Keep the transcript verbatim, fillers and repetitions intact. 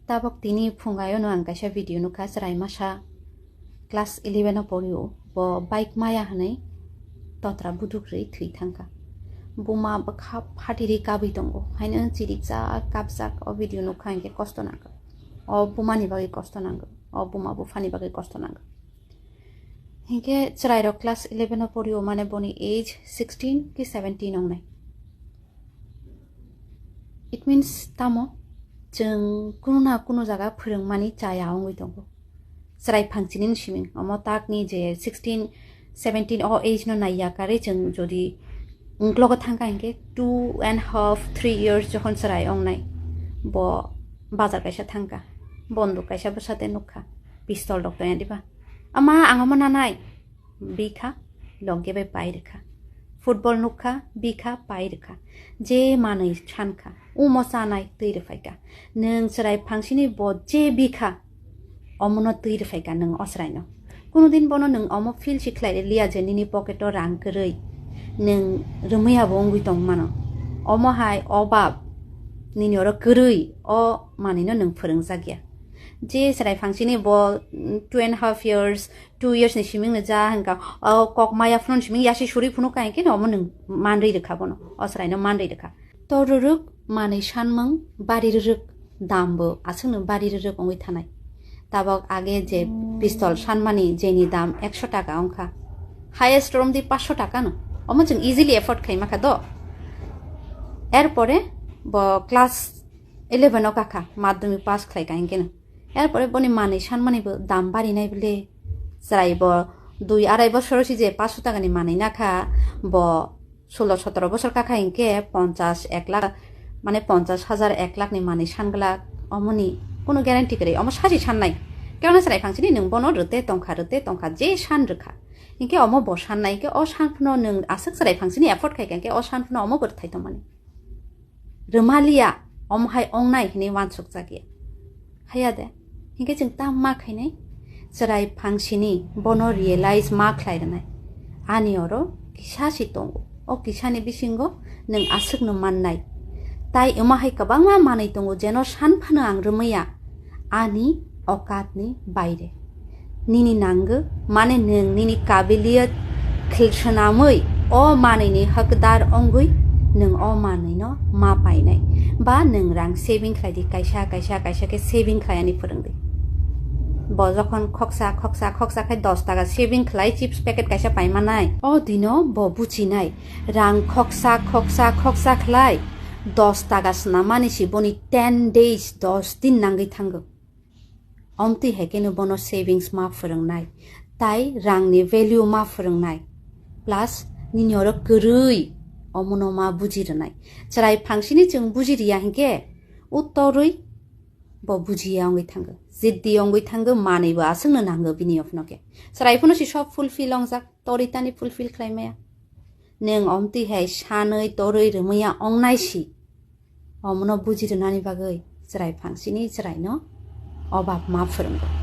Tabok tini phungayono ang kaisa video nukha, chwrai masa class eleven o porio, bo bike maya hwnwi totra buduk rwi thwi thangkha. Buma bwkha phatiri kabwi tongo, haino chirikjak kapjak o video nukha hinkhe kosto nangkha. O bumani bagwi kosto nango, o buma buphani bagwi kosto nango. Hinkhe chwrairok class eleven o porio, mane boni age sixteen ki seventeen wngnai. It means tamo, chwng kunu na kunu jaga phwrwngmani chaya wngwi tongo. Chwrai phangsini siming, omo takni je sixteen, seventeen o age no naiya karwi chwng jodi ungklogo thangkha hinkhe two and half, three years jokhon chwrai wngnai, bo bazar kaisa thangkha, bonduk kaisa bwsate nukha, pistol rok tongya diba? Ama, ang omo nanai. Bikha, loge bai pai rwkha. Football nukha, bikha, pai rwkha. Je manwi sankha, umo chanai twi rwphaikha. Nwng chwrai phangsini bo je bikha, omono twi rwphaikha nwng o chwraino. Kunu din bono nwng omo feel si khlai liya je nini pocket o rang kwrwi. Nwng rwmwi abo wngwi tong mano. Omo hai obab nini oro kwrwi o manwino nwng phwrwngjak ya. Je chwrai phangsini bo, mm, two and half years, two years ni siming no ja hwnka, o kok maya phunuk siming yasi suri phunuk ka hinkhe no omo nwng manrwi rwkha bono, o chwraino manrwi rwkha. Tor rwrwk manwi sanmung bari rwrwk dam bo aswkno bari rwrwk wngwi thanai. Tabok age je pistol sanmani jeni dam ekso taka wngkha, highest romdi paanch sho taka no, omo chwng easily afford khai makha do. Erpore bo class eleven o kakha, madhyamik pass khlai ka hinkhe no. Erpore boni manwi sanmani bo dam barinai bile. Chwrai bo dui arai bosor si je paanch sho taka ni manwi nakha, bo solo sotoro bosor kakha hinkhe ponchas ek lakh, mane ponchas hajar ek lakh ni manwi sanglak, omoni kunu guarantee kwrwi, omo sachi sannai. Keno chwrai phangsini nwng bono rwte tongkha, rwte tongkha, je san rwkha. Hinkhe omo bo sannai, hinkhe o san phano nwng aswk chwrai phangsini afford khai kha, hinkhe o san phano omo bo rwthai tongmani. Rwmaliya, omo hai ongnai hinwi uansukjakya. Haya de, hinkhe chwng tamo ma khainai? Chwrai phangsini bono realize ma khlai rwnai. Ani oro kisa si tongo. O kisani bisingo nwng aswkno mannai. Tai omo hai kwbangma manwi tongo, jeno san phano ang rwmaya. Ani okatni baire. Nini nangwi, mane nwng nini kabiliyat khil swnamwi o manwini hakdar wngwi nwng o manwino ma painai. Ba nwng rang saving khlai di, kaisa, kaisa, kaisa khe saving khlai ani phwrwng di. Bo jokhon khoksa, khoksa, khoksa khe dos taka saving khlai chips packet kaisa paimanai. O dino bo buchinai, rang khoksa, khoksa, khoksa khlai dos taka swnamani si boni ten days, dos din nangwi thango. Omtwi hai kheno bono savings ma phwrwngnai, tai rangni value ma phwrwngnai, plus nini oro kwrwi omono ma buji rwnai. Chwrai phangsini chwng buji riya hinkhe, uttorwi bo bujiya wngwi thango, jiddi wngwi thango, manwi bo aswkno nango bini ophno khe. Chwrai phano si sob fulfill wngjak, torwi tani fulfill khlai maya. Nwng omtwi hai sanwi torwi rwmaya wngnai si. Omono buji rwnani bagwi chwrai phangsini chwraino obab ma phwrwngo.